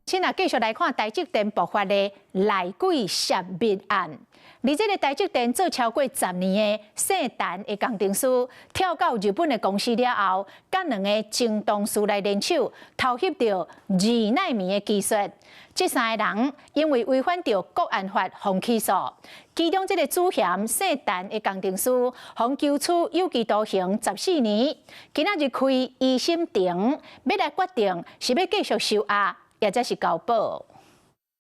先來繼續來看台積電爆發的內鬼泄密案。而這个台積電做超過10年的姓陳的工程師，跳到日本的公司了後，佮兩个前同事來聯手偷翕著2奈米的技術。這三个人因為違反著國安法，予起訴。其中這个主嫌姓陳的工程師，予求處有期徒刑14年。今仔日開一審庭，欲來決定是欲繼續收押，抑者是交保。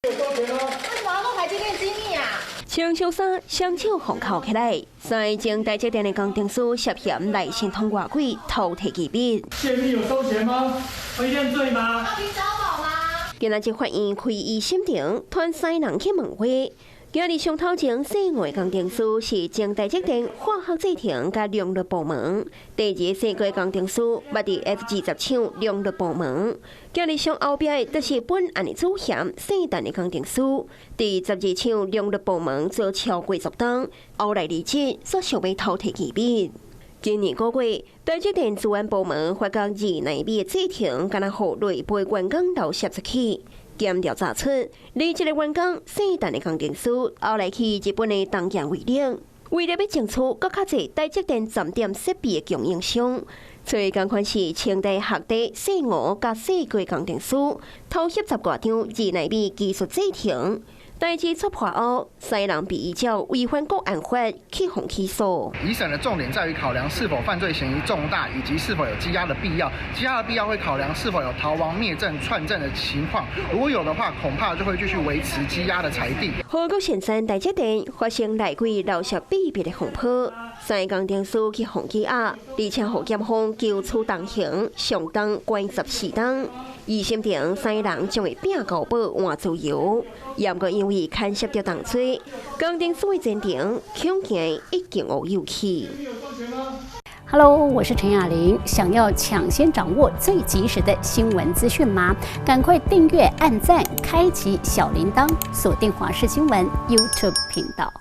為什麼要弄台積電機密啊？穿恤衫，雙手予銬起來，三个前台積電的工程師涉嫌內線通外鬼偷提機密。泄密有收錢嗎？會認罪嗎？要交保嗎？今仔日法院開一審庭，傳三人去問話。今日上頭前姓吳的工程師是前台積電化學製程佮量熱部門，第二个姓郭工程師捌佇 F 20廠量熱部門。今日上後壁的，就是本案的主嫌姓陳的工程師，佇12廠量熱部門做超過10冬，後來離職，煞想欲偷提機密。今年5月，台積電資安部門發覺2奈米的製程，敢若予內部員工漏洩出去。檢調查出，離職的員工姓陳的工程師，後來去日本的東京為領，為了欲爭取閣較濟台積電站點設備的供應商，所以仝款是清大學弟姓吳佮姓郭工程師偷翕十外張2奈米技術製程。代誌戳破後，三人被依照違反國安法去予起訴。一審的重點在於考量是否犯罪嫌疑重大，以及是否有羈押的必要。羈押的必要會考量是否有逃亡、滅證、串證的情況。如果有的話，恐怕就會繼續維持羈押的裁定。河谷縣山台積電發生內鬼漏洩秘密的風波，三个工程師去予羈押，而且予檢方求處重刑，上重關14冬。二審庭三人將會拼交保換自由，毋過因為牽涉著重罪，工程師的前程恐驚已經烏有去。 Hello，我是陳雅玲。想要搶先掌握最及時的新聞資訊嗎？趕快訂閱、按讚、開啟小鈴鐺，鎖定華視新聞 YouTube 頻道。